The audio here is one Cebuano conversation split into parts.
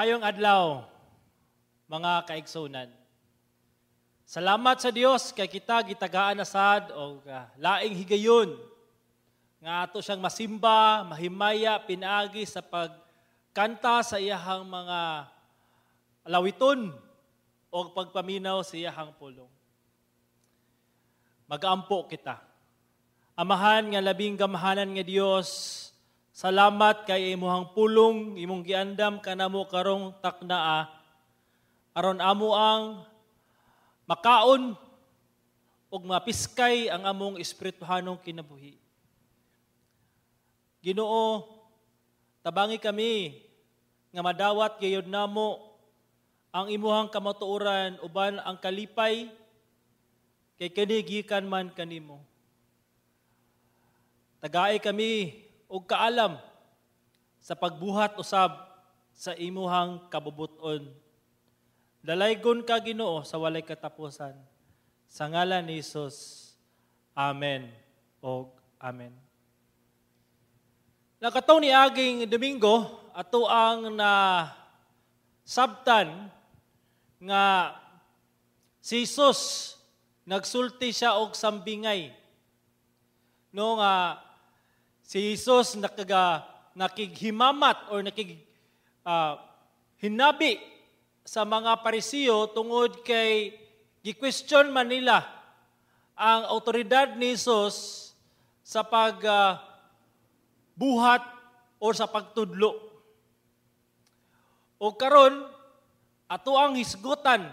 Maayong adlaw, mga kaigsunan. Salamat sa Dios kay kita gitagaan na sad og laing higayon nga ato siyang masimba, mahimaya pinaagi sa pagkanta sa iyahang mga alawiton o pagpaminaw sa iyahang pulong. Magampo kita. Amahan nga labing gamhanan nga Dios, salamat kay imuhang pulong, imong giandam kanamo karong taknaa, aron amo ang makaon ug mapiskay ang among espirituhanong kinabuhi. Ginoo, tabangi kami nga madawat gayud namo ang imuhang kamatuoran uban ang kalipay kay kini gikan man kanimo. Tagai kami og kaalam sa pagbuhat usab sa imuhang kabubuton. Dalaygon ka, Ginoo, sa walay katapusan. Sa ngalan ni Jesus. Amen og amen. Nakatong ni aging Domingo, ato ang na sabtan nga si Jesus nagsulti siya og sambingay. No nga si Jesus nakighimamat or hinabi sa mga Parisiyo tungod kay gi-question man nila ang autoridad ni Jesus sa pag buhat or sa pagtudlo. O karon ato ang hisgutan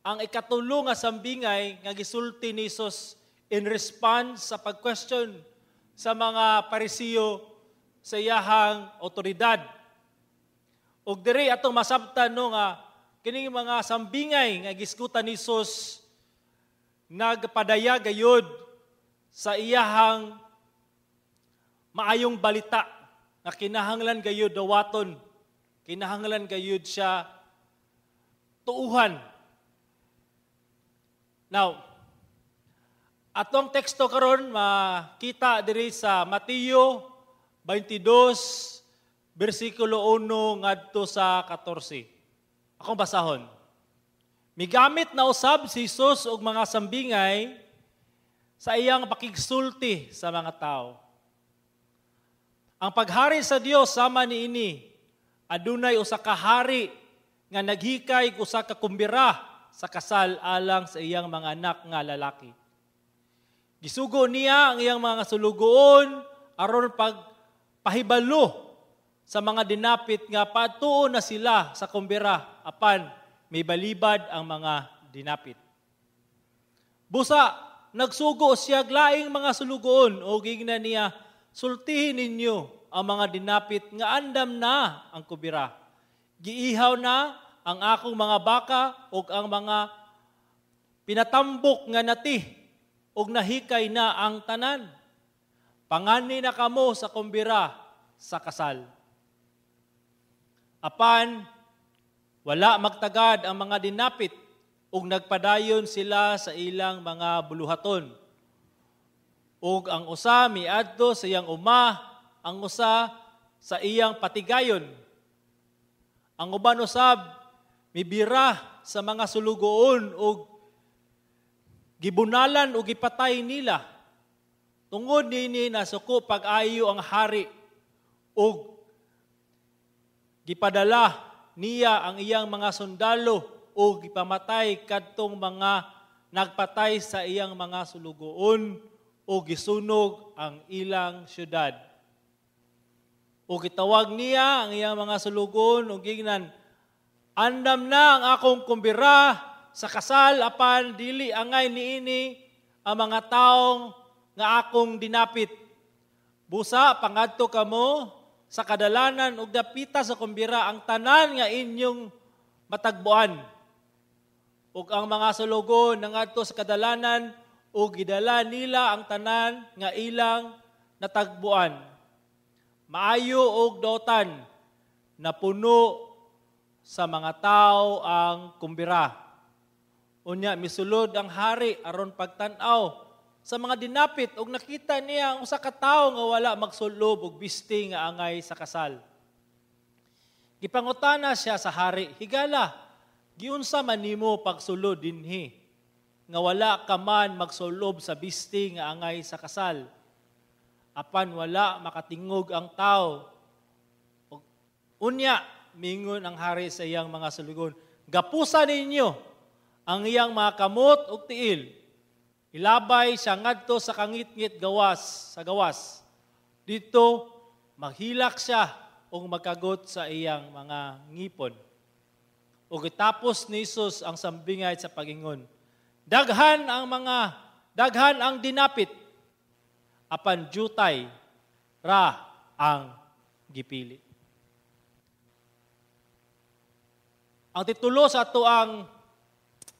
ang ikatulo nga sambingay nga gisulti ni Jesus in response sa pag-question sa mga Parisiyo sa iyahang otoridad. Ug diri atong masabtan, no, nga kining mga sambingay nga gisgutan ni Jesus nagpadayag gayud sa iyahang maayong balita nga kinahanglan gayud dawaton, kinahanglan gayud siya tuuhan. Now, atong teksto karon makita diri sa Mateo 22 bersikulo 1 ngadto sa 14. Akong basahon. Migamit na usab si Jesus og mga sambingay sa iyang pakigsulti sa mga tao. Ang paghari sa Dios sama niini: adunay usa ka hari nga naghikay og usa ka kumbira sa kasal alang sa iyang mga anak nga lalaki. Gisugo niya ang iyang mga sulugoon aron pagpahibalo sa mga dinapit nga paadtuon na sila sa kumbira, apan may balibad ang mga dinapit. Busa nagsugo siya laing mga sulugoon o gingnan niya, "Sultihin ninyo ang mga dinapit nga andam na ang kubira. Giihaw na ang akong mga baka ug ang mga pinatambok nga nati ug nahikay na ang tanan. Pangani na kamo sa kumbira sa kasal." Apan wala magtagad ang mga dinapit ug nagpadayon sila sa ilang mga buluhaton. Ug ang usa miadto sa iyang uma, ang usa sa iyang patigayon. Ang uban usab mibira sa mga sulugoon ug gibunalan ug gipatay nila. Tungod niini nasuko pag-ayo ang hari ug gipadala niya ang iyang mga sundalo ug gipamatay kadtong mga nagpatay sa iyang mga sulugoon ug gisunog ang ilang syudad. Ug gitawag niya ang iyang mga sulugoon ug gingnan, 'Andam na ang akong kumbira sa kasal apan dili angay niini ang mga taong nga akong dinapit. Busa pangadto kamo sa kadalanan ug dapita sa kumbira ang tanan nga inyong matagbuan.' Ug ang mga sulugoon nangadto sa kadalanan ug gidala nila ang tanan nga ilang natagbuan, maayo og dautan. Napuno sa mga tao ang kumbira. Unya misulod ang hari aron pagtan-aw sa mga dinapit ug nakita niya ang usa ka tawo nga wala magsulob og bisti nga angay sa kasal. Gipangutana siya sa hari, "Higala, giunsa man nimo pagsulod dinhi nga wala ka man magsulob sa bisti nga angay sa kasal?" Apan wala makatingog ang tao. Unya, mingon ang hari sa iyang mga sulugon, "Gapusa ninyo ang iyang mga kamot ug tiil. Ilabay siya ngadto sa kangitngit gawas, sa gawas. Dito maghilak siya ug magkagot sa iyang mga ngipon." Ug gitapos ni Jesus ang sambingay sa pagingon, Daghan ang dinapit, apan jutay ra ang gipili." Ang titulo sa ato ang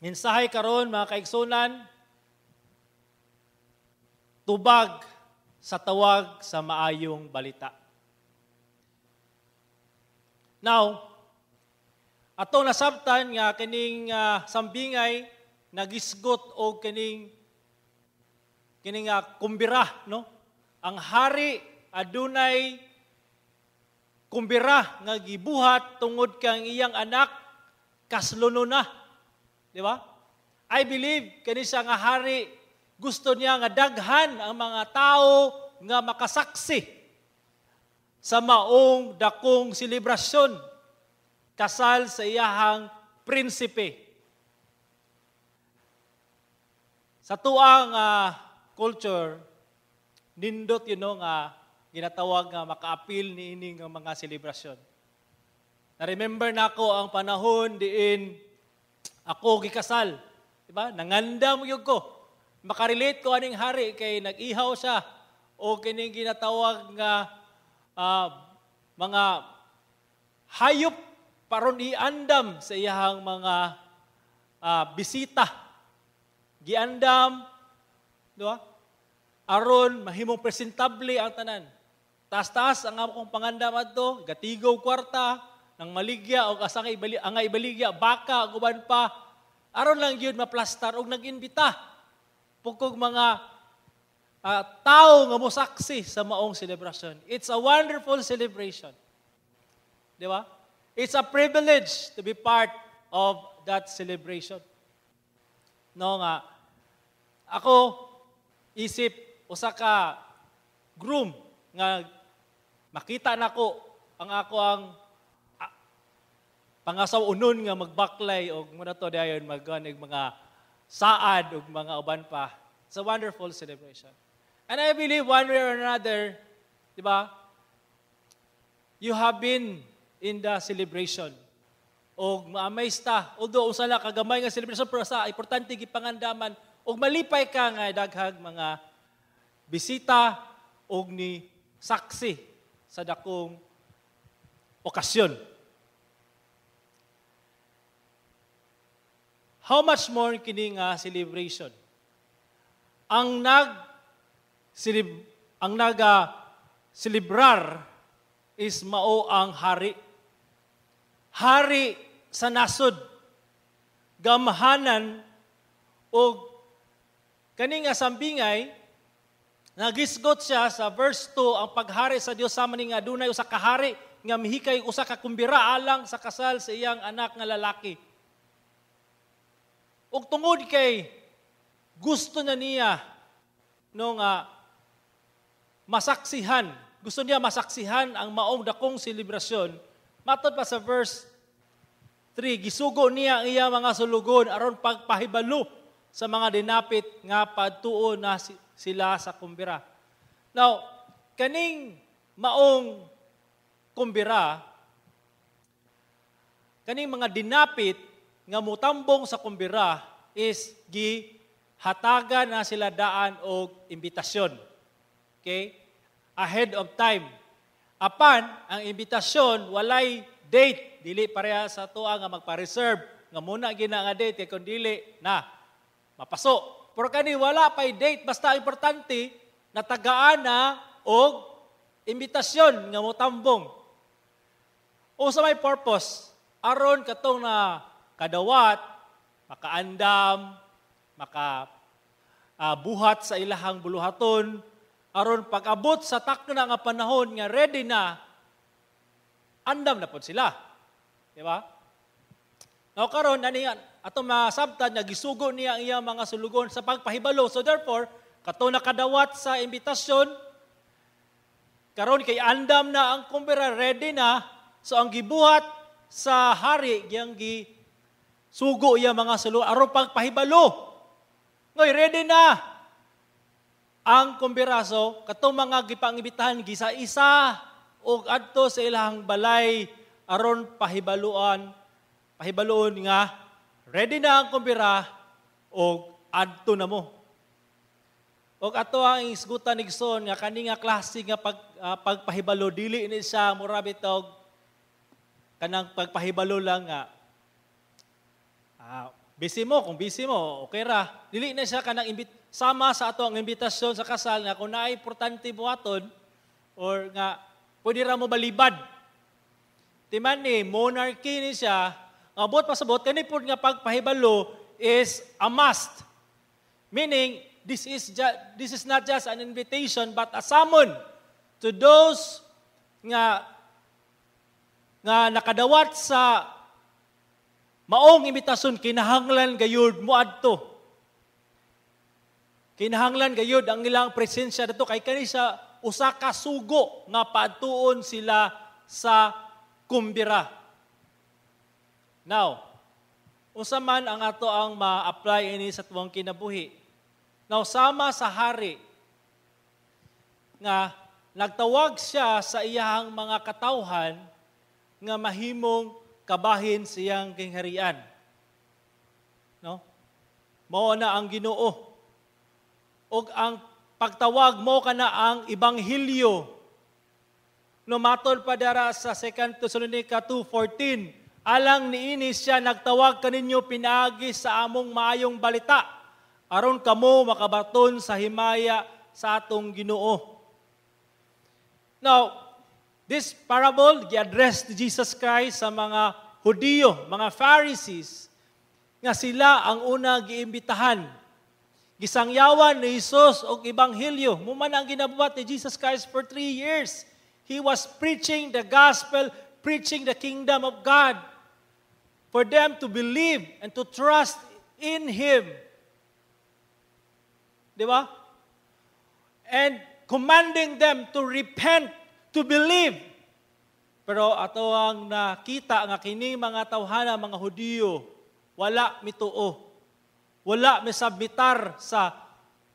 mensahe karon, mga kaigsunan, tubag sa tawag sa maayong balita. Now, atong nasabtan nga kining sambingay nagisgot og kining kumbira, no? Ang hari adunay kumbira nga gibuhat tungod kang iyang anak kaslono na. Di ba? I believe kani siya nga hari gusto niya nga daghan ang mga tao nga makasaksi sa maong dakong selebrasyon, kasal sa iyahang prinsipe. Sa tuang culture, nindot yun, no, nga ginatawag nga makaapil niini nga mga selebrasyon. Na-remember na ako ang panahon diin ako gikasal. Diba? Nangandam gyud ko. Makarelate ko aning hari kay nag-ihaw siya o kining ginatawag nga mga hayop paron iandam sa iyahang mga bisita. Giandam, di ba? Aron mahimong presentable ang tanan. Taas-taas ang akong pangandam adto, gatigaw kwarta, nang maligya og asa nga ibali, ang ibaligya baka ug uban pa. Aron lang gyud maplastar og nag-imbita pukog mga tao nga mosaksi sa maong selebrasyon. It's a wonderful celebration. Di ba? It's a privilege to be part of that celebration. No nga ako isip usa ka groom nga makita nako ang ako ang pangasaw unon nga magbaklay og muna to dayon magganig mga saad og mga uban pa. It's a wonderful celebration. And I believe one way or another, di ba? You have been in the celebration. Og ma-amaze ta. Although usa lang kagamay nga celebration, pero sa importante gipangandaman og malipay ka nga daghag mga bisita og ni saksi sa dakong okasyon. How much more kini nga celebration? Ang naga celebrar is mao ang hari. Hari sa nasod, gamhanan, og kani nga sambingay nagisgot siya sa verse 2, ang paghari sa Dios sama ni nga adunay usa ka hari nga mihikay usa ka kumbira alang sa kasal sa iyang anak nga lalaki. Ug tungod kay gusto na niya no nga masaksihan, gusto niya masaksihan ang maong dakong selebrasyon. Matod pa sa verse 3, gisugo niya ang iyang mga sulugon aron pagpahibalo sa mga dinapit nga padtuo na sila sa kumbira. Now, kaning maong kumbira, kaning mga dinapit nga mutambong sa kumbira is gihatagan na sila daan og imbitasyon. Okay? Ahead of time. Apan, ang imbitasyon walay date. Dili pareha sa tuwa nga magpa-reserve nga muna gina nga date kay kun dili na mapaso. Pero kani wala pay date, basta importante natagaan na og imbitasyon nga motambong. O sa may purpose, aron katong na kadawat, makaandam, maka buhat sa ilahang buluhaton, aron pag-abot sa takna nga panahon nga ready na, andam na pod sila. Di ba? Now karon ani ato masabtan nga gisugo niya ang iyang mga sulugon sa pagpahibalo. So therefore, kato nakadawat sa imbitasyon, karon kay andam na ang kumbira, ready na. So ang gibuhat sa hari, giyang gi sugo iya mga sulugon aron pagpahibalo. Ngoy, ready na ang kumbira. So katong mga gipangibitahan gisa-isa og adto sa ilang balay aron pahibaluon nga ready na ang kumbira og adto na mo. Og ato ang isgutan, igsoon, nga kani nga klase nga pagpahibalo dili ni siya mura bitog kanang pagpahibalo lang nga busy mo, kung busy mo, okay ra. Dili na siya kanang sama sa ato ang imbitasyon sa kasal nga kung naay importante buhaton or nga pwede ra mo balibad. Timan ni monarchy ni siya, abot pasabot kani pud nga pagpahibalo is a must. Meaning this is not just an invitation but a summon to those nga nakadawat sa maong imbitasyon, kinahanglan gayud moadto. Kinahanglan gayud ang ilang presensya dito kay kani sa usa ka sugo nga paadtuon sila sa kumbira. Now, unsa man ang ato ang ma-apply ini sa tuwang kinabuhi? Now, sama sa hari nga nagtawag siya sa iyahang mga katawhan nga mahimong kabahin siyang gingharian. No? Mao na ang Ginoo. Og ang pagtawag mo kana ang ebanghelyo. No, matod pa dara sa 2 Thessalonica 2:14, alang niini siya nagtawag kaninyo pinaagi sa among maayong balita aron kamo makabaton sa himaya sa atong Ginoo. Now, this parable gi-address ni Jesus Christ sa mga Hudiyo, mga Pharisees, nga sila ang una giimbitahan. Gisangyawan ni Jesus og ebanghelyo. Mao man ang ginabuhat ni Jesus Christ for 3 years. He was preaching the gospel, preaching the kingdom of God for them to believe and to trust in Him. Di ba? And commanding them to repent, to believe. Pero ato ang nakita nga kini mga tawhana, mga Hudiyo, wala mituo. Wala misabmitar sa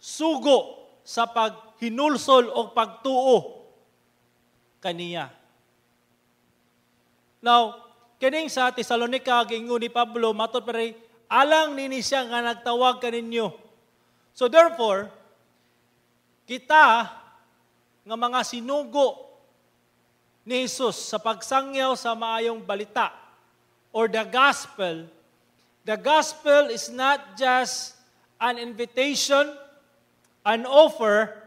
sugo sa paghinulsol o pagtuo kaniya. Now, kining sa Tesalonica, giingon ni Pablo, matod pa rin, alang nini siya nga nagtawag kaninyo. So therefore, kita nga mga sinugo ni Jesus sa pagsangyaw sa maayong balita or the gospel is not just an invitation, an offer,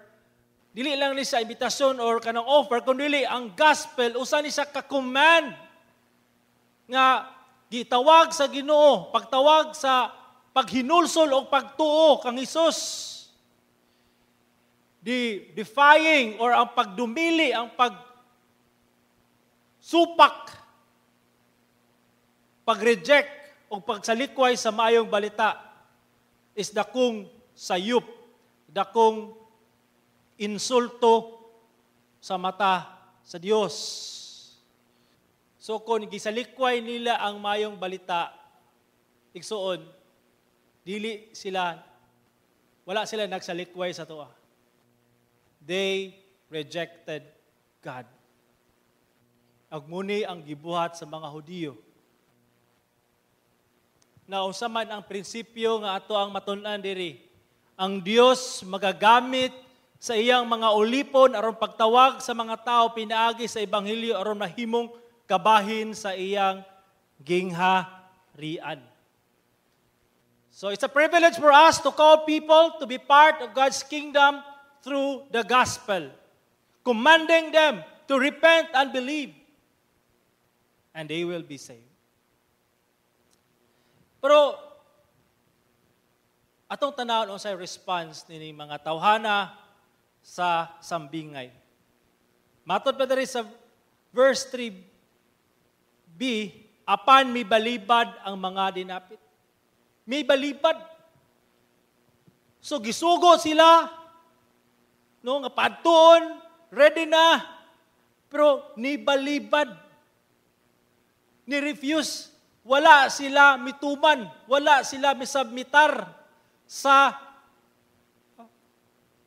dili lang ni sa imbitasyon or kanang offer, kundi ang gospel usa ni siya ka-command nga gitawag sa Ginoo, pagtawag sa paghinulsol o pagtuo kang Hesus. The defying or ang pagdumili, ang pagsupak, pag-reject o pagsalikway sa maayong balita is dakong sayop, dakong insulto sa mata sa Dios. So kung gisalikway nila ang maayong balita, igsuon, dili sila, wala sila nagsalikway sa atoa. They rejected God. Ug mao ni ang gibuhat sa mga Hudiyo. Na unsa man ang prinsipyo nga ato ang matun-an diri? Ang Dios magagamit sa iyang mga ulipon aron pagtawag sa mga tao pinaagi sa ebanghelyo aron mahimong kabahin sa iyang gingharian. So it's a privilege for us to call people to be part of God's kingdom through the gospel, commanding them to repent and believe, and they will be saved. Pero atong tanawon unsay response ni mga tawhana sa sambingay. Matod pa diri sa verse 3b, Apan mibalibad ang mga dinapit. Mibalibad. So gisugo sila, no, nga padtuon, ready na, pero nibalibad. Ni-refuse. Wala sila mituman, wala sila misubmitar sa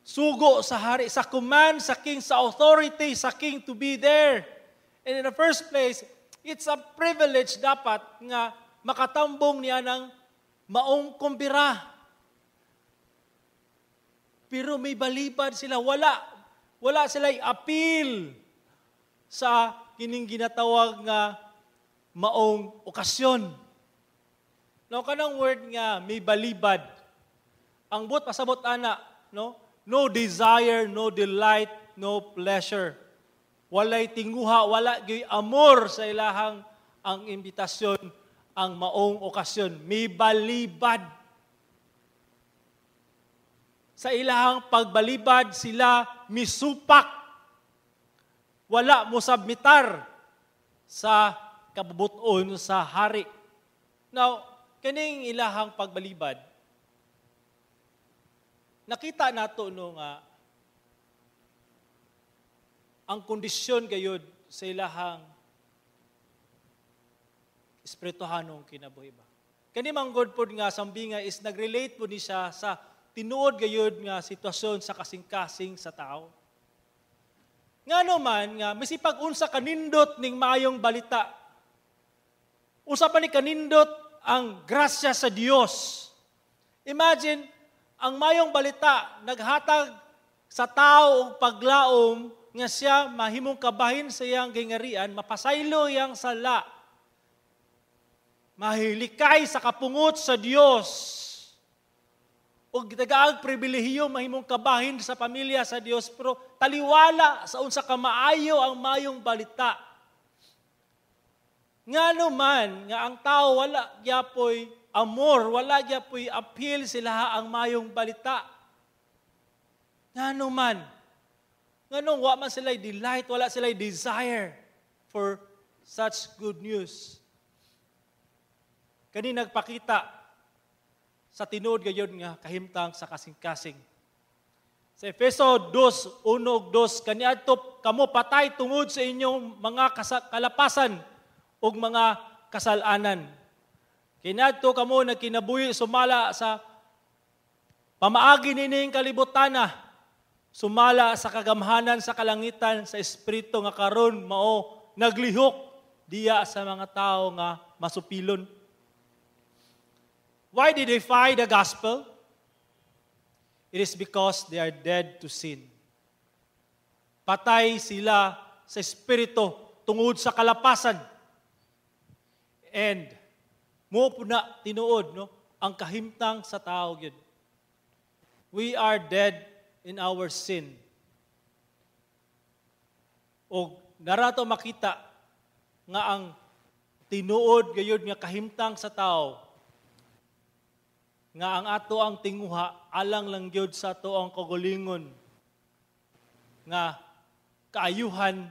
sugo sa hari, sa command sa king, sa authority sa king to be there. And in the first place, it's a privilege dapat nga makatambong niya ng maong kumbira. Pero may balibad sila, wala. Wala sila appeal sa kining ginatawag nga maong okasyon. No, kanang word nga may balibad. Ang buot pasabot ana, no? No desire, no delight, no pleasure. Walay tinguha, wala gyud amor sa ilahang ang imbitasyon, ang maong okasyon. May balibad. Sa ilahang pagbalibad sila misupak. Wala mo submitar sa kabubuton sa hari. Now, kining ilahang pagbalibad, nakita nato, no, nga ang kondisyon gayud sa ilahang espirituhanong kinabuhi ba. Kani man gud pod nga sambinga is nagrelate po ni siya sa tinuod gayud nga sitwasyon sa kasing-kasing sa tao. Ngano man nga misipag unsa kanindot ning maayong balita. Unsa pa ni kanindot ang grasya sa Dios. Imagine, ang mayong balita naghatag sa tao og paglaom nga siya mahimong kabahin sa iyang gingarian, mapasaylo iyang sala, mahilikay sa kapungot sa Dios, ug tagaag pribilehiyo mahimong kabahin sa pamilya sa Dios, pero taliwala sa unsa ka maayo ang mayong balita. Ngano man nga ang tao wala gyapoy amor, wala gyapoy appeal sila ang mayong balita? Ngano man? Nganong wa man sila delight, wala sila desire for such good news? Kani nagpakita sa tinuod gayud nga kahimtang sa kasing-kasing. Sa Efeso 2:1-2, kaniadto kamo patay tungod sa inyong mga kalapasan ug mga kasalanan. Kaniadto kamo nagkinabuhi sumala sa pamaagi nining kalibutana, sumala sa kagamhanan sa kalangitan sa espiritu nga karon mao naglihok diya sa mga tao nga masupilon. Why did they fight the gospel? It is because they are dead to sin. Patay sila sa espiritu tungod sa kalapasan. And mo po na tinuod, no, ang kahimtang sa tao gyud. We are dead in our sin. Og narato makita nga ang tinuod gayud nga kahimtang sa tao nga ang ato ang tinguha alang lang gyud sa ato ang kaugalingon nga kaayuhan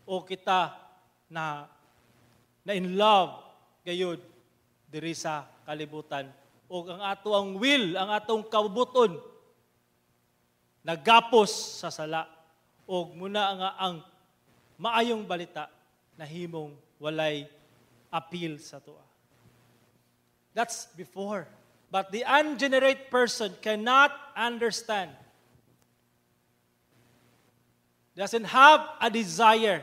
o kita na na in love gayud diri sa kalibutan, o ang ato ang will, ang atong kabubuton nagapos sa sala, og muna nga ang maayong balita nahimong walay appeal sa atoa. That's before. But the ungenerate person cannot understand. Doesn't have a desire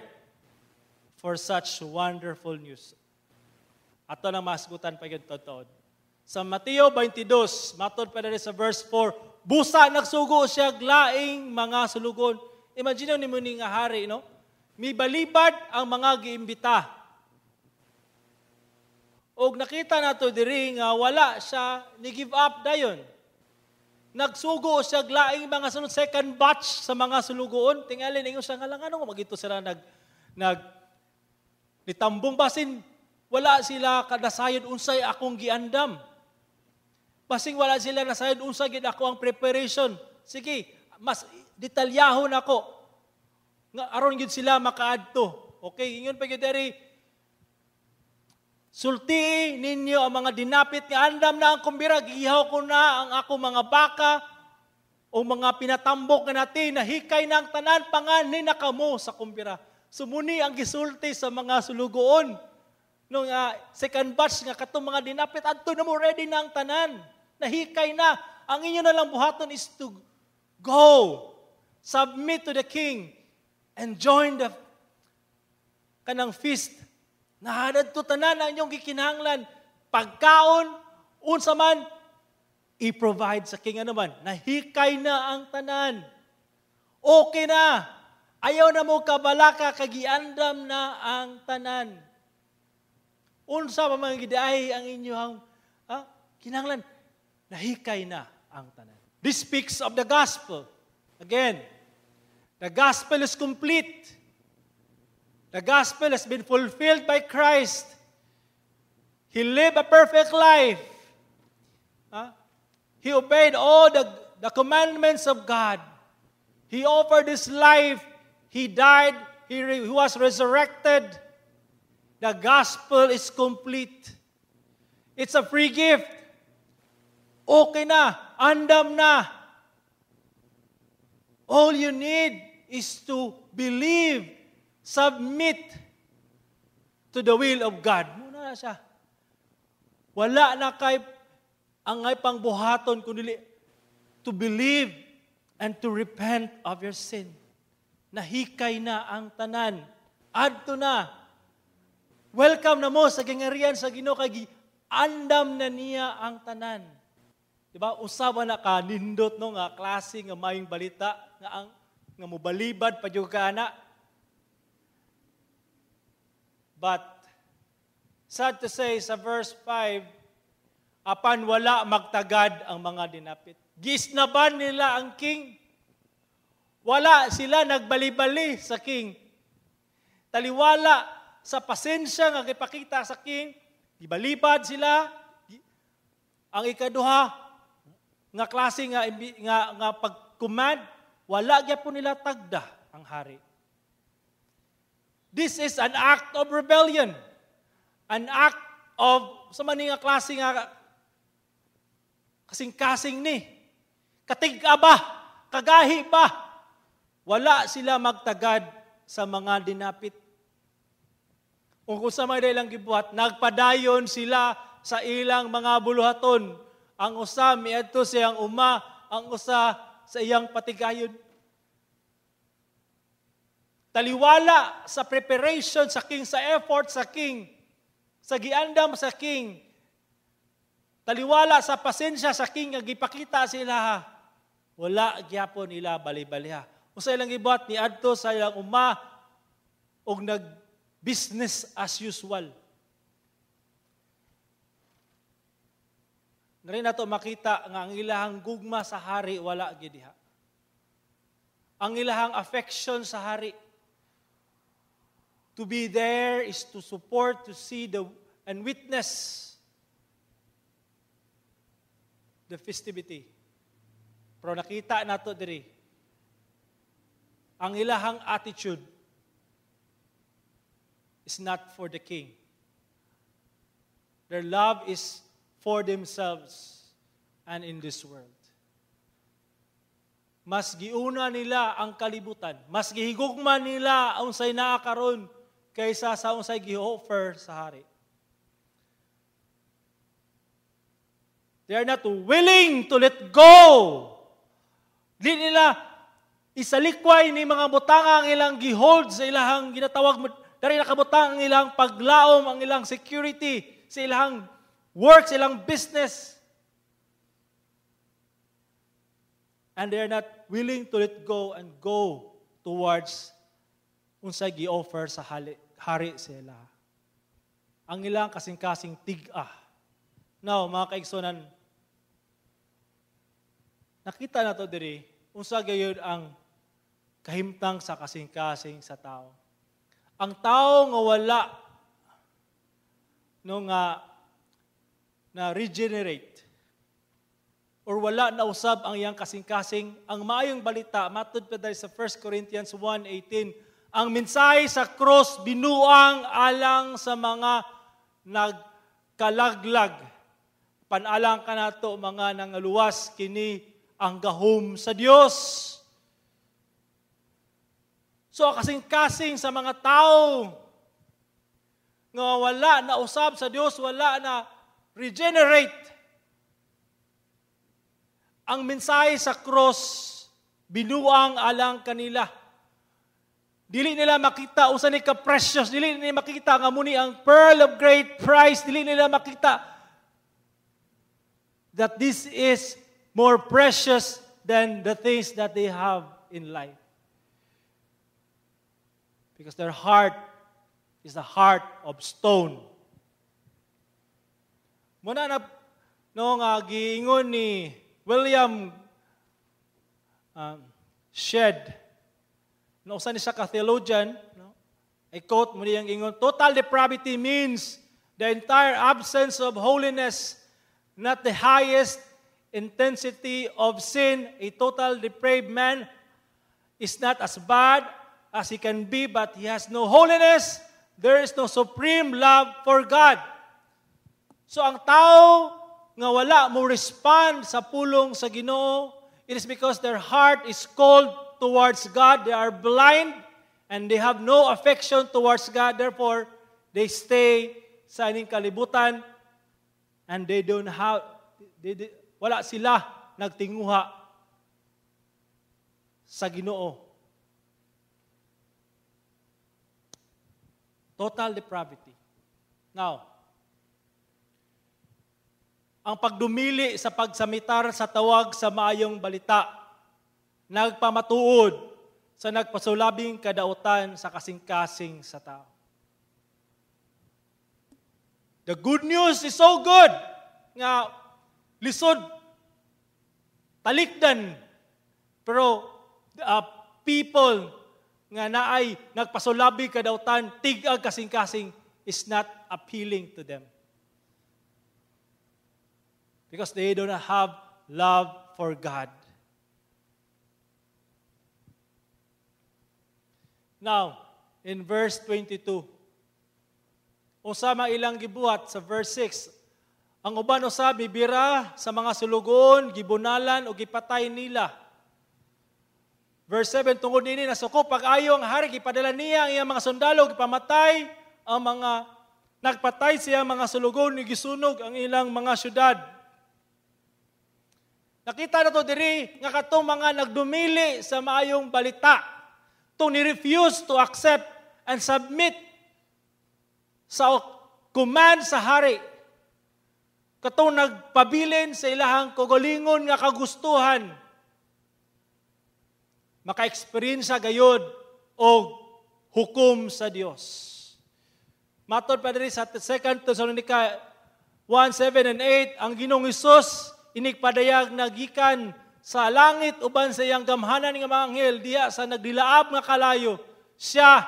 for such wonderful news. Ato nang masgutan pa yun totoo. Sa Mateo 22, matod pa diri sa verse 4, busa nagsugo siya laing mga sulugon. Imagine ni mo ni nga hari, no? Mibalibad ang mga giimbita. Og nakita nato diri nga wala siya ni give up dayon. Nagsugo siya laing mga sunod, second batch sa mga sulugoon. Tingali ningon siya nga lang ano magito sila nag nag nitambong, basin wala sila kadasayod unsay akong giandam. Basing wala sila nasayod unsay gid ako ang preparation. Sige, mas detalyahon ako nga aron gid sila makaadto. Okay, ingon pa gyud diri. Sultii ninyo ang mga dinapit nga andam na ang kumbira, giihaw ko na ang ako mga baka o mga pinatambok nga nati, nahikay na ang tanan, panganhi na kamo sa kumbira. Sumuni ang gisulti sa mga sulugoon. Nung second batch nga katong mga dinapit, adto na mo, ready na ang tanan. Nahikay na. Ang inyo na lang buhaton is to go, submit to the king, and join the kanang feast. Nahadad to tanan ang inyong gikinahanglan. Pagkaon, unsa man, i-provide sa king ano man. Nahikay na ang tanan. Okay na. Ayaw na mo kabalaka, kagiandam na ang tanan. Unsa pa man gidaay ang inyong kinahanglan. Nahikay na ang tanan. This speaks of the gospel. Again, the gospel is complete. The gospel has been fulfilled by Christ. He lived a perfect life. Huh? He obeyed all the commandments of God. He offered his life. He died. He was resurrected. The gospel is complete. It's a free gift. Okay na. Andam na. All you need is to believe, submit to the will of God. Muna na siya. Wala na kay angay pangbuhaton kundi to believe and to repent of your sin. Nahikay na ang tanan. Adto na. Welcome na mo sa gingarian sa Ginoo kay andam na niya ang tanan. Diba? Usaba na ka nindot no nga klase nga maayong balita nga ang nga mobalibad pa jud ka ana. But sad to say, sa verse 5, apan wala magtagad ang mga dinapit. Gisnaban nila ang king. Wala sila nagbalibali sa king. Taliwala sa pasensya nga gipakita sa king, gibalibad sila. Ang ikaduha nga klase nga pag-command, wala gyapon nila tagda ang hari. This is an act of rebellion. An act of, sa man nga klase nga kasing-kasing ni. Katig-a ba? Kagahi ba? Wala sila magtagad sa mga dinapit. Kung sa mga ilang gibuhat, nagpadayon sila sa ilang mga buluhaton. Ang usa miadto sa iyang uma, ang usa sa iyang patigayon. Taliwala sa preparation sa king, sa effort sa king, sa giandam sa king, taliwala sa pasensya sa king nga gipakita sila, wala gyapon nila bali-baliha. Usa ilang gibuhat, ni adto sa ilang uma og nag business as usual. Nari nato makita nga ang ilahang gugma sa hari wala gyud diha. Ang ilahang affection sa hari, to be there is to support, to see the and witness the festivity. Pero nakita nato diri ang ilahang attitude is not for the king. Their love is for themselves and in this world. Mas giuna nila ang kalibutan. Mas gihigugma nila ang unsay naa karon kaysa sa unsay gi-offer sa hari. They are not willing to let go. Di nila isalikway ni mga butanga ang ilang gihold sa ilahang ginatawag, dari nakabutang ang ilang paglaom, ang ilang security, sa ilang work, sa ilang business. And they are not willing to let go and go towards unsay gi-offer sa hari sila. Ang ilang kasing-kasing tig-a. Now, mga kaigsunan, nakita na to diri, unsa gayud ang kahimtang sa kasing-kasing sa tao. Ang tao nga wala no nga na regenerate or wala na usab ang iyang kasing-kasing, ang maayong balita matud pa dahil sa 1 Corinthians 1:18, ang mensahe sa cross binuang alang sa mga nagkalaglag. Panalang kanato mga nangaluwas, kini ang gahom sa Dios. So kasing-kasing sa mga tao nga wala na usab sa Dios, wala na regenerate, ang mensahe sa cross binuang alang kanila. Dili nila makita usa ni ka precious, dili nila makita nga muni ang pearl of great price, dili nila makita that this is more precious than the things that they have in life. Because their heart is a heart of stone. Muna na no nga giingon ni William Shedd, no, usa ni siya ka theologian, no? I quote mo niyang ingon, "Total depravity means the entire absence of holiness, not the highest intensity of sin. A total depraved man is not as bad as he can be, but he has no holiness. There is no supreme love for God." So ang tao nga wala mo respond sa pulong sa Ginoo, it is because their heart is cold towards God. They are blind and they have no affection towards God. Therefore, they stay sa ining kalibutan and they don't have, they, wala sila nagtinguha sa Ginoo. Total depravity. Now, ang pagdumili sa pagsamitar sa tawag sa maayong balita, nagpamatuod sa nagpasulabing kadautan sa kasing-kasing sa tao. The good news is so good nga lisod talikdan, pero people nga naay nagpasulabi kadautan, tig-ag kasing-kasing, is not appealing to them. Because they do not have love for God. Now, in verse 22, usa man ilang gibuhat sa verse 6, ang uban usab mibira sa mga sulugoon, gibunalan o gipatay nila. Verse 7, tungod nini nasuko pag-ayo ang hari, gipadala niya ang iyang mga sundalo, gipamatay ang mga nagpatay siya mga sulugoon, gisunog ang ilang mga syudad. Nakita na to diri nga katong mga nagdumili sa maayong balita, tong ni-refuse to accept and submit sa command sa hari, katong nagpabilin sa ilahang kagalingon nga kagustuhan, maka-experience gayod og hukom sa Dios. Matod pa diri sa 2 Thessalonica 1:7 and 8, ang Ginoong Hesus inikpadayag nagikan sa langit uban sa iyang gamhanan nga mga anghel diha sa nagdilaab nga kalayo, siya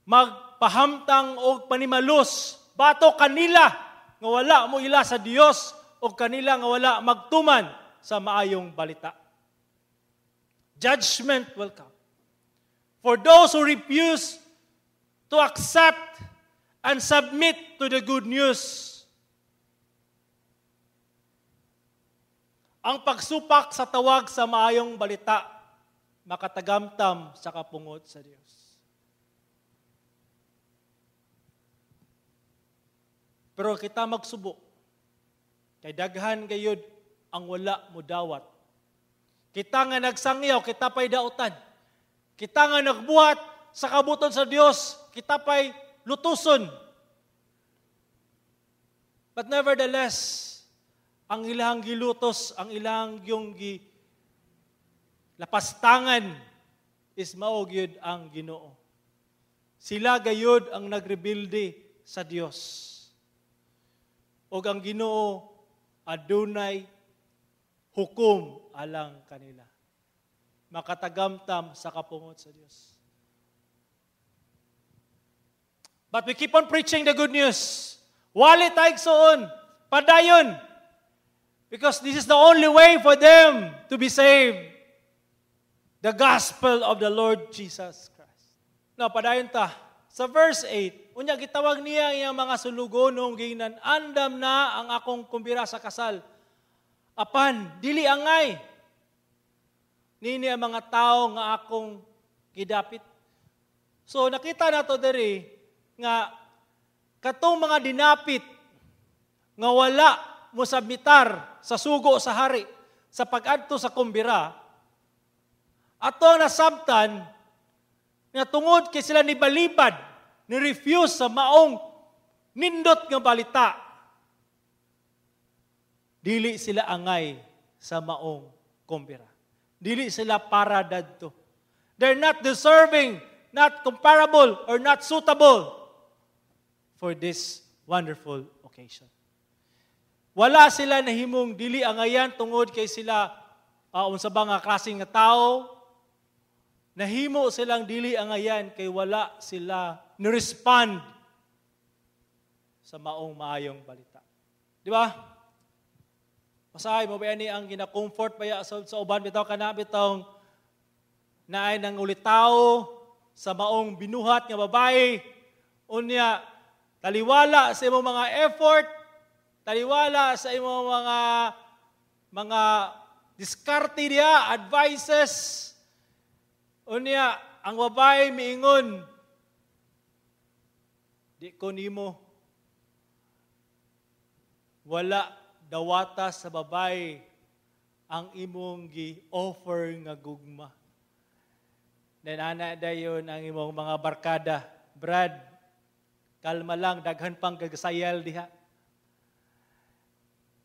magpahamtang og panimalus bato kanila nga wala mo ila sa Dios o kanila nga wala magtuman sa maayong balita. Judgment will come for those who refuse to accept and submit to the good news. Ang pagsupak sa tawag sa maayong balita, makatagamtam sa kapungot sa Dios. Pero kita magsubo, kay daghan gayud ang wala mo dawat. Kita nga nagsangyaw, kita pa'y dautan. Kita nga nagbuhat sa kabuton sa Dios, kita pa'y lutuson. But nevertheless, ang ilang gilutos, ang ilang yung lapastangan is mao gyud ang Ginoo. Sila gayud ang nagrebelde sa Dios. Og ang Ginoo adunay hukom alang kanila. Makatagamtam sa kapungot sa Dios. But we keep on preaching the good news. Wali tayo igsoon, padayon. Because this is the only way for them to be saved. The gospel of the Lord Jesus Christ. Now, padayon ta Sa verse 8, unya gitawag niya ang iyang mga sulugonong, giingnan, "Andam na ang akong kumbira sa kasal. Apan, dili angay nini ang mga tao nga akong gidapit." So nakita nato diri nga katong mga dinapit nga wala mosubmitar sa sugo sa hari sa pag-adto sa kumbira, ato ang nasabtan nga tungod kay sila ni balibad, ni refuse sa maong nindot nga balita, dili sila angay sa maong kumbira. Dili sila para dadto. They're not deserving, not comparable, or not suitable for this wonderful occasion. Wala sila nahimong dili angayan tungod kay sila unsa ba nga klase nga tao. Nahimo silang dili angayan kay wala sila ni-respond sa maong maayong balita. Di ba? Masahay mo ba ni ang gina-comfort ba sa uban bitaw kana bitong naay nang ulitaw sa maong binuhat nga babae, unya taliwala sa imong mga effort, taliwala sa imong mga diskarte diha, advices, unya ang babae miingon, "Di ko nimo." Wala dawata sa babae ang imong gi-offer nga gugma. Then ana dayon ang imong mga barkada, "Brad, kalma lang, daghan pang gagasayal diha."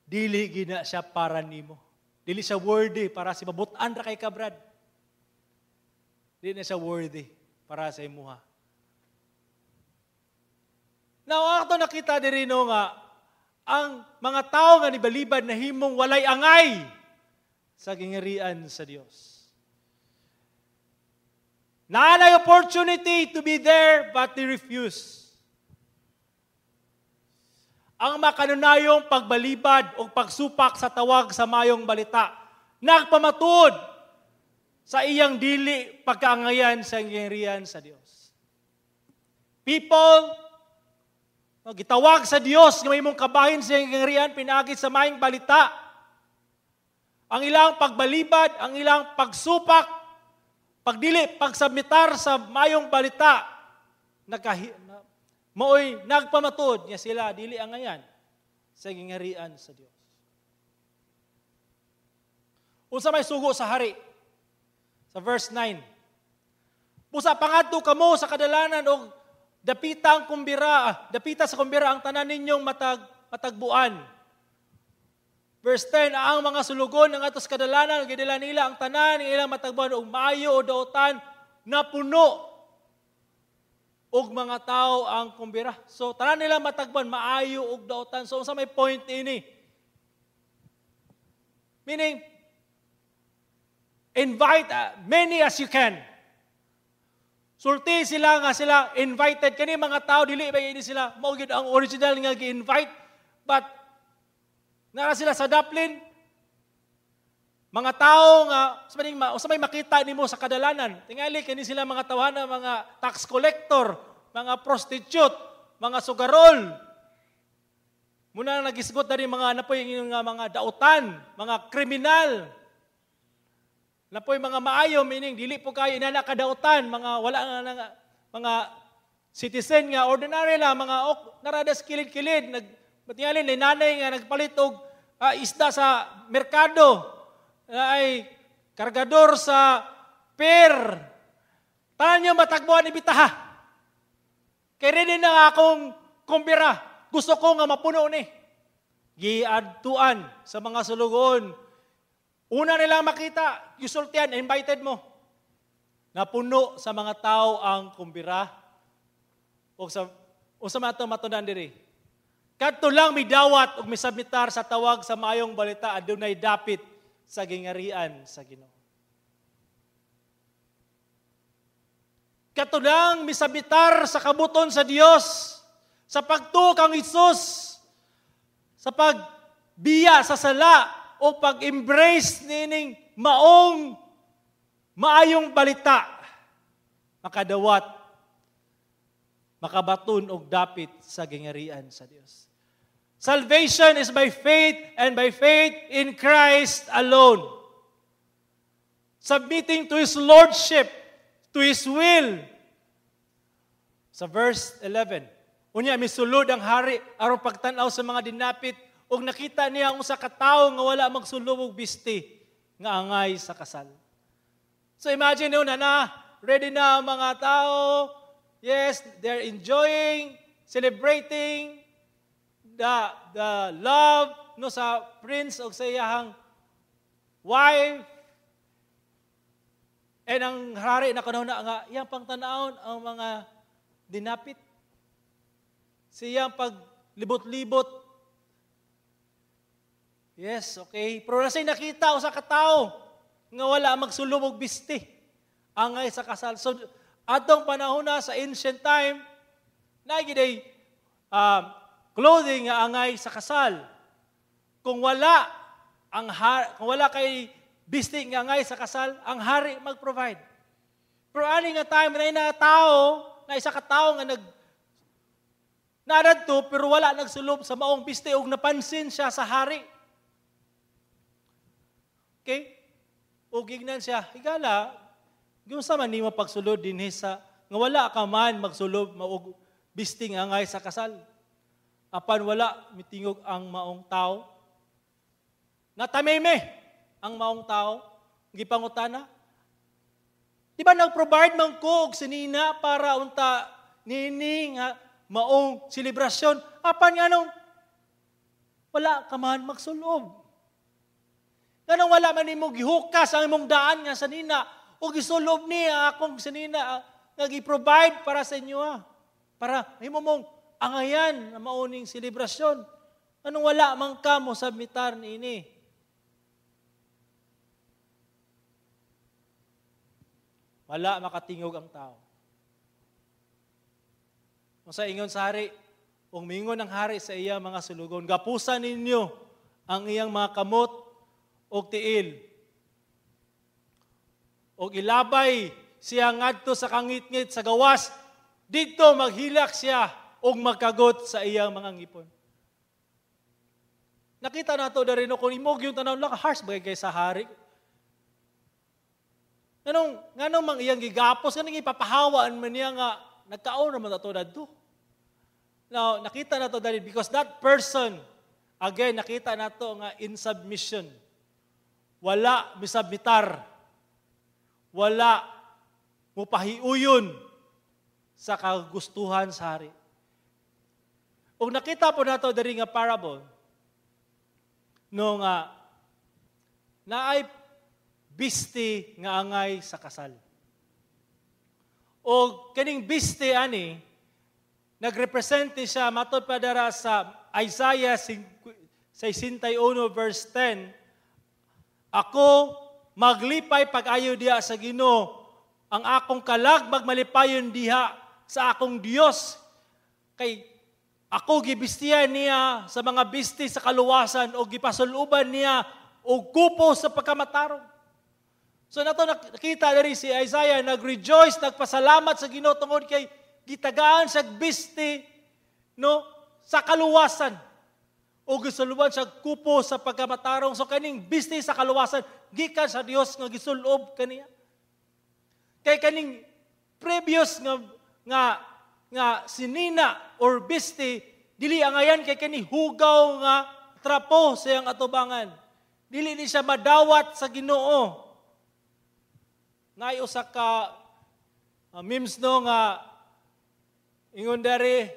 Dili gina siya para nimo. Dili siya worthy para si mabutan ra kay ka, Brad. Dili na siya worthy para sa imuha. Now, ato nakita diri, no, nga ang mga tao nga nibalibad nahimong walay angay sa gingarian sa Dios. Naanay opportunity to be there, but they refuse. Ang makanunayong pagbalibad o pagsupak sa tawag sa mayong balita, nagpamatuod sa iyang dili pagkaangayan sa gingharian sa Dios. People, no, gitawag sa Dios nga mahimong kabahin sa gingharian pinaagi sa mayong balita. Ang ilang pagbalibad, ang ilang pagsupak, pagdili, pagsubmitar sa mayong balita, maoy nagpamatuod nga sila dili angayan sa gingharian sa Dios. Unsa may sugo sa hari? Sa verse 9. "Busa pangadto kamo sa kadalanan og dapita ang kumbira, dapita sa kumbira ang tanan ninyong matagbuan." Verse 10, ang mga sulugon ng atos kadalanan, gidala nila ang tanan ng ilang matagbuan og maayo o dautan, napuno og mga tao ang kumbira. So tanan nila matagbuan maayo og dautan. So unsa may point ini? Meaning, invite many as you can. Sulti sila nga sila invited kani mga tao, dili ba ini sila mao gyud ang original nga gi-invite, but naa sila sa daplin, mga tao nga sa may makita nimo sa kadalanan, tingali kani sila mga tawhana, mga tax collector, mga prostitute, mga sugarol. Muna nagisgot na rin mga napoy nga mga dautan, mga kriminal. Napoy mga maayo, meaning dili po kayo inana kadautan, mga wala nga mga citizen nga ordinary lang, mga ok, naradas kilid-kilid, nag tingali ni nanay nga nagpalit og isda sa merkado, ay kargador sa pier. Tanan niyo matagbuan ibitaha. Kay ready na nga akong kumbira. Gusto ko nga mapuno ni. Giadtuan sa mga sulugoon. Una nilang makita, gisultian, invited mo. Napuno sa mga tao ang kumbira. O sa mga matunan diri. Kadto lang midawat ug misubmitar sa tawag sa maayong balita, adunay dapit sa gingarian sa Ginoo. Kadto lang misubmitar sa kabuton sa Dios, sa pagtuo kang Hesus, sa pagbiya sa sala o pag-embrace nining maong maayong balita, makadawat Makabaton og dapit sa gingarian sa Dios. Salvation is by faith and by faith in Christ alone. Submitting to His Lordship, to His will. Sa verse 11, unya misulod ang hari aron pagtan-aw sa mga dinapit ug nakita niya ang usa ka tawo nga wala magsulob og bisti nga angay sa kasal. So imagine niyo na ready na ang mga tao. Yes, they're enjoying, celebrating the love, no, sa prince og sa iyahang wife. And ang hari na na nga iyang pangtanawon ang mga dinapit. Siyang paglibot-libot. Yes, okay. Pero naa siya'y nakita usa ka tawo nga wala magsulob og bisti angay sa kasal. So atong panahon na sa ancient time, naa giday clothing nga angay sa kasal. Kung wala kay bisti nga angay sa kasal, ang hari mag-provide. Pero ani nga time na na tao, na isa ka tawo nga nag naradto pero wala nagsulob sa maong bisti ug napansin siya sa hari. Okay? Ug gingnan siya, "Higala, giunsa man nimo pagsulod dinhi sa nga wala ka man magsulob maog bisti nga angay sa kasal?" Apan wala mitingog ang maong tao. Natameme ang maong tao. Gipangutana, "Di ba nag-provide man ko og sinina para unta nini nga maong selebrasyon? Apan nganong wala ka man magsulob? Nganong wala man nimo gihukas ang imong daan nga sanina o gisulob niya akong sanina nga gi-provide para sa inyo ah? Para himo mong angayan na mauning selebrasyon. Anong wala man ka mo submitar niini?" Wala makatingog ang tao. Kung sa ingon sa hari, ug mingon ang hari sa iya mga sulugon, "Gapusan ninyo ang iyang mga kamot ug tiil. Ug ilabay siya ngadto sa kangitngit sa gawas, didto maghilak siya ug magkagot sa iyang mga ngipon." Nakita nato diri, no, kung imog yung tanaw lang, harsh bagay kay sa hari. Nganong mang iyang gigapos, nganong ipapahawaan man niya nga nagkaon naman ato dadto? Now, nakita nato diri because that person, again, nakita nato nga in submission. Wala misubmitar. Wala mupahiuyon sa kagustuhan sa hari. Ug nakita po nato diri nga parable no nga naay bisti nga angay sa kasal. O kining bisti ani nagrepresent siya matod pa dara sa Isaiah 61 verse 10, "Ako maglipay pag-ayo diha sa Ginoo, ang akong kalag magmalipayon diha sa akong Dios, kay ako gibistiyan niya sa mga bisti sa kaluwasan o gipasuluban niya og kupo sa pagkamatarong." So nato nakita diri si Isaiah nag-rejoice, nagpasalamat sa Ginoo tungod kay gitagaan siya bisti, no, sa kaluwasan o gisuluban siya kupo sa pagkamatarong. So kaning bisti sa kaluwasan gikan sa Dios nga gisulob kaniya. Kay kaning previous nga nga nga sinina or bisti dili angayan kay kani hugaw nga trapo sa iyang atubangan. Dili ni siya madawat sa Ginoo. Naay usa ka memes, no, nga ingon diri,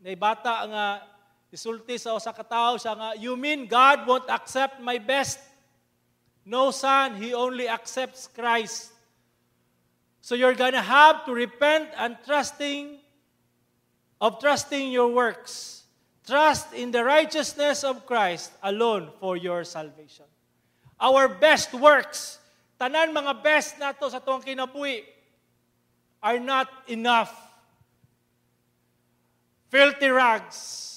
nay bata nga isulti sa usa ka tawo siya nga, "You mean God won't accept my best?" "No, son, He only accepts Christ. So you're gonna have to repent and trusting your works. Trust in the righteousness of Christ alone for your salvation." Our best works, tanan mga best nato sa tuang kinabuhi, are not enough. Filthy rags.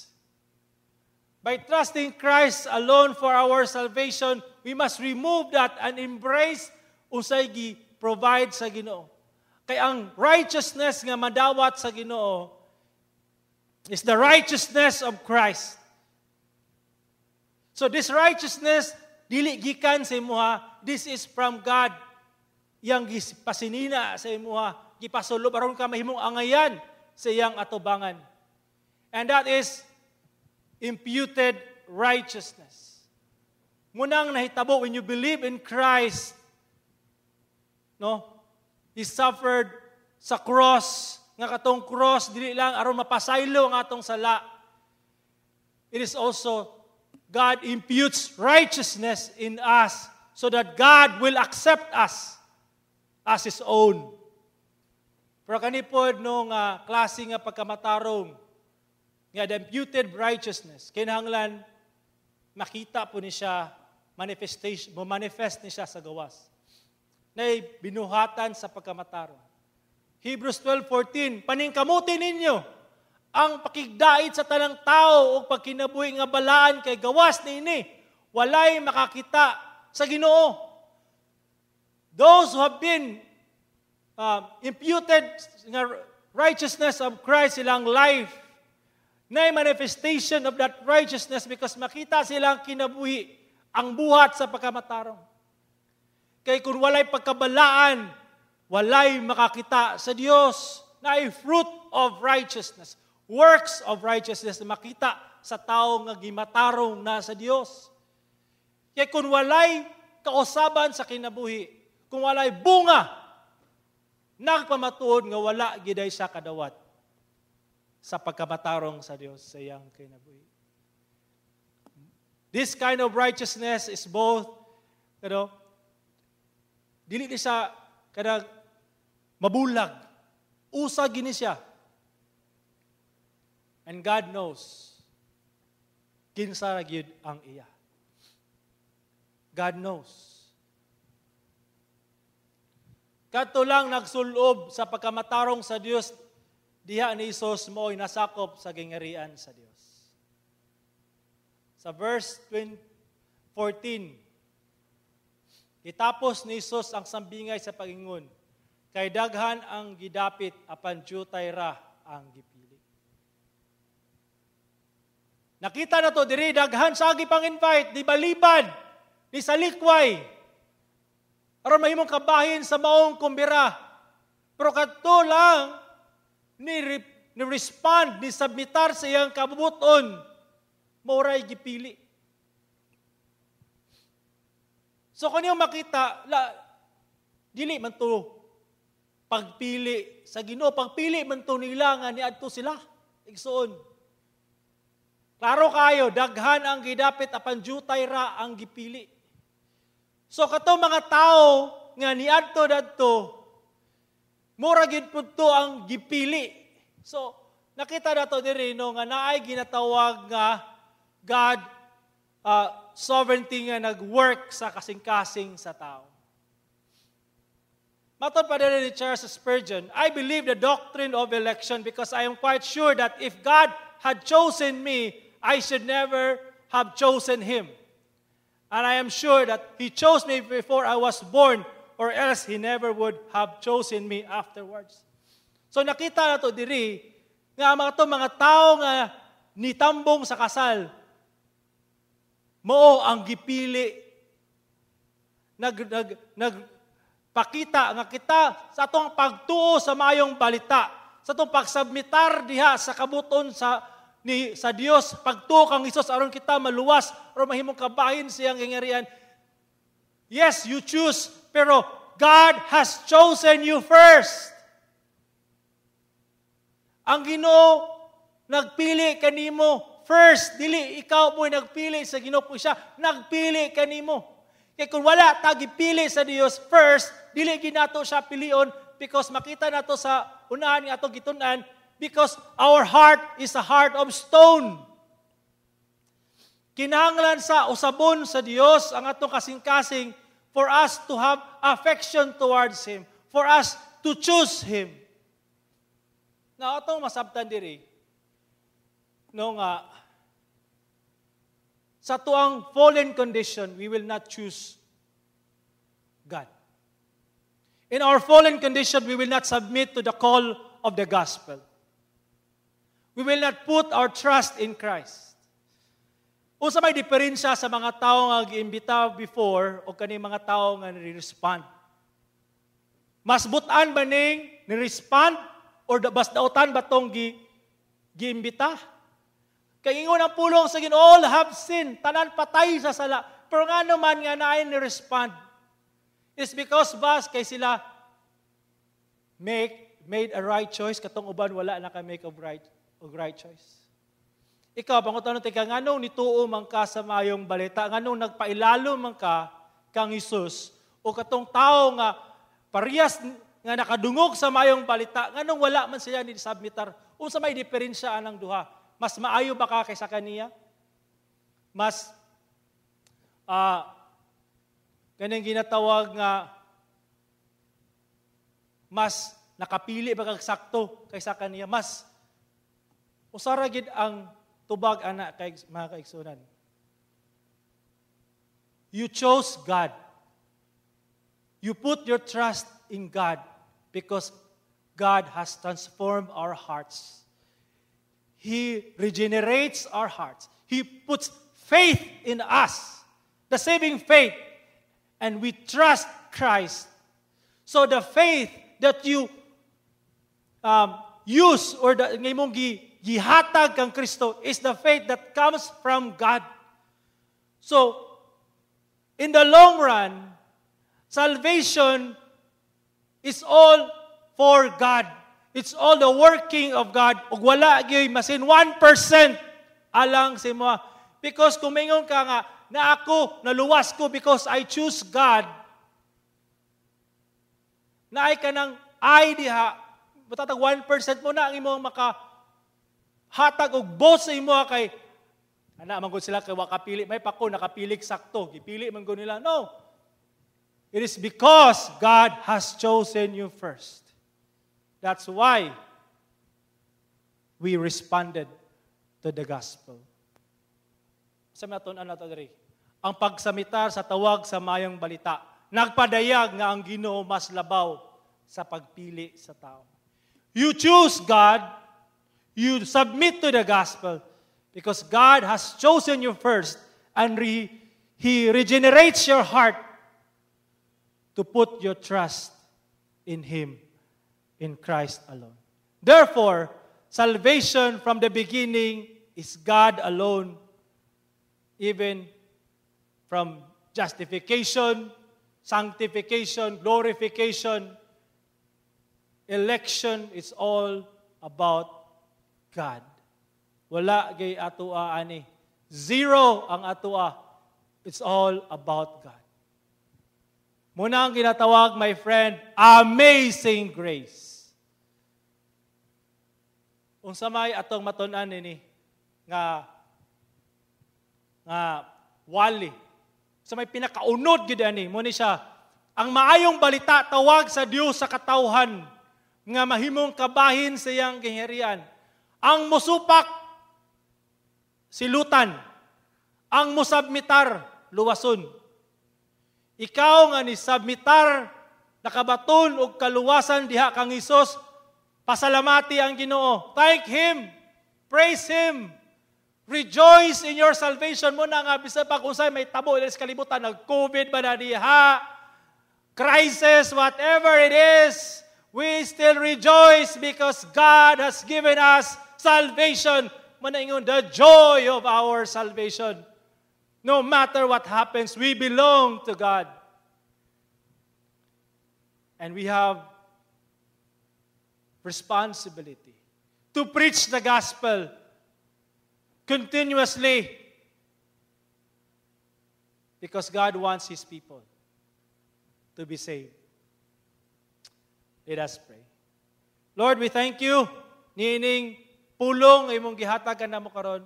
By trusting Christ alone for our salvation, we must remove that and embrace unsay gi-provide sa Ginoo. Kay ang righteousness nga madawat sa Ginoo is the righteousness of Christ. So this righteousness dili gikan sa imuha, this is from God. Iyang gipasinina sa imuha, gipasulob aron ka mahimong angayan sa iyang atubangan. And that is imputed righteousness. Mao nang nahitabo when you believe in Christ, no? He suffered sa cross, nga katong cross dili lang aron mapasaylo ang atong sala. It is also God imputes righteousness in us so that God will accept us as His own. Pero kani pod no nga klase nga pagkamatarong nga the imputed righteousness, kinahanglan makita po ni siya manifestation, mo manifest ni siya sa gawas. Nay binuhatan sa pagkamatarong. Hebrews 12:14, "Paningkamuti ninyo ang pakigdait sa tanang tao ug pagkinabuhi nga balaan, kay gawas niini walay makakita sa Ginoo." Those who have been imputed nga righteousness of Christ, silang life na manifestation of that righteousness because makita silang kinabuhi ang buhat sa pagkamatarong. Kay kung walay pagkabalaan, walay makakita sa Dios. Na fruit of righteousness, works of righteousness na makita sa tao nga gimatarong na sa Dios. Kay kung walay kausaban sa kinabuhi, kung walay bunga, nagpamatuod nga wala giday siya kadawat sa pagkamatarong sa Dios sa iyang kinabuhi. This kind of righteousness is both, dili ni siya kanang mabulag. Usa gini siya. And God knows kinsa ra gyud ang iya. God knows. Kadto lang nagsulob sa pagkamatarong sa Dios diha ni Hesus, mo'y nasakop sa gingarian sa Dios. Sa verse 20, 14, gitapos ni Hesus ang sambingay sa pagingon, "Kay daghan ang gidapit apan jutay ra ang gipili." Nakita na to diri, daghan sa pang invite, di balibad, ni salikway. Aron mahimong kabahin sa maong kumbira. Pero kadto lang ni respond, ni submitar sa iyang kabubuton, mao ray gipili. So kung niyo makita, la, dili man to pagpili sa Ginoo, pagpili man to nila nga niadto sila. Igsuon. Klaro kayo, daghan ang gidapit apan jutay ra ang gipili. So kato mga tao nga niadto dadto, mura gid pud to ang gipili. So nakita nato diri, no, nga naay ginatawag nga God sovereignty nga nag-work sa kasing-kasing sa tao. Matod pa din ni Charles Spurgeon, "I believe the doctrine of election because I am quite sure that if God had chosen me, I should never have chosen Him. And I am sure that He chose me before I was born, or else He never would have chosen me afterwards." So nakita na to diri, nga mga to mga tao nga nitambong sa kasal, mao ang gipili. Nag pakita nga kita sa atong pagtuo sa maayong balita, sa atong pagsubmitar diha sa kabuton sa Dios, pagtuo kang Hesus aron kita maluwas, aron mahimong kabahin sa iyang gingarian. Yes, you choose, pero God has chosen you first. Ang Ginoo nagpili kanimo first, dili ikaw mo'y nagpili sa Ginoo, kung siya nagpili kanimo. Kay kung wala ta gipili sa Dios first, dili ginato siya pilion because makita nato sa unahan nga atong gitun-an, because our heart is a heart of stone. Kinahanglan sa usabon sa Dios ang atong kasing-kasing for us to have affection towards Him, for us to choose Him. Na atong masabtan diri, no, nga sa tuang fallen condition, we will not choose God. In our fallen condition, we will not submit to the call of the gospel. We will not put our trust in Christ. Unsa may diferensya sa mga tao nga giimbita before o kani mga tao nga nire-respond? Mas butan ba ning ni-respond or bas dautan ba tong giimbita? Kay ingon ang pulong sa Ginoo, all have sinned, tanan patay sa sala. Pero nga naman nga naay ni-respond? It's because bas kay sila made a right choice, katong uban wala na ka make of right choice. Ikaw, pangutan tika, nganong nituo man ka sa mayong balita, nganong nagpailalo man ka kang Hesus, o katong tao nga parehas nga nakadungog sa mayong balita, nganong wala man sila ni submitar? Unsa may diferensya anang duha? Mas maayo ba ka kaysa kaniya? Mas kaning ginatawag nga mas nakapili ba kag sakto kaysa kaniya? Mas usara gid ang tubag ana kay mga kaigsunan. You chose God. You put your trust in God because God has transformed our hearts. He regenerates our hearts. He puts faith in us, the saving faith, and we trust Christ. So the faith that you use or the nga imong gihatag kang Kristo is the faith that comes from God. So, in the long run, salvation is all for God. It's all the working of God. Ug wala gyud masin 1% alang sa imo. Because kung mingon ka nga na ako, naluwas ko because I choose God, naay ka ng ay diha, butatag 1% mo na ang imong maka hatag og boast sa imo kay ana man gud sila kay wa kapili, may pako nakapilik sakto, gipili man gud nila. No. It is because God has chosen you first. That's why we responded to the gospel. Sa matun-an nato diri, ang pagsamitar sa tawag sa mayong balita nagpadayag nga ang Ginoo mas labaw sa pagpili sa tao. You choose God, you submit to the gospel because God has chosen you first and He regenerates your heart to put your trust in Him, in Christ alone. Therefore, salvation from the beginning is God alone, even from justification, sanctification, glorification, election is all about God. Wala gay atua ani. Zero ang atua. It's all about God. Muna ang ginatawag, my friend, amazing grace. Unsa may atong matun-an nini nga wali sa may pinakaunod gid ani mo ni siya ang maayong balita, tawag sa Dios sa katawhan nga mahimong kabahin sa iyang gingharian. Ang musupak, silutan. Ang musabmitar, luwason. Ikaw nga ni submitar, nakabaton og kaluwasan diha kang Hesus, pasalamati ang Ginoo. Thank Him. Praise Him. Rejoice in your salvation mo na nga bisan pa kung unsay may tabo sa kalibutan, nag-COVID ba na diha, crisis, whatever it is, we still rejoice because God has given us salvation. Manaingon, the joy of our salvation. No matter what happens, we belong to God. And we have responsibility to preach the gospel continuously because God wants His people to be saved. Let us pray. Lord, we thank you niining pulong imong gihatag kanamo karon.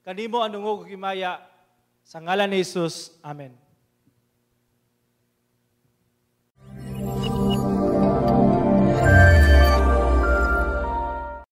Kanimo ang dungog ug himaya sa ngalan ni Jesus. Amen.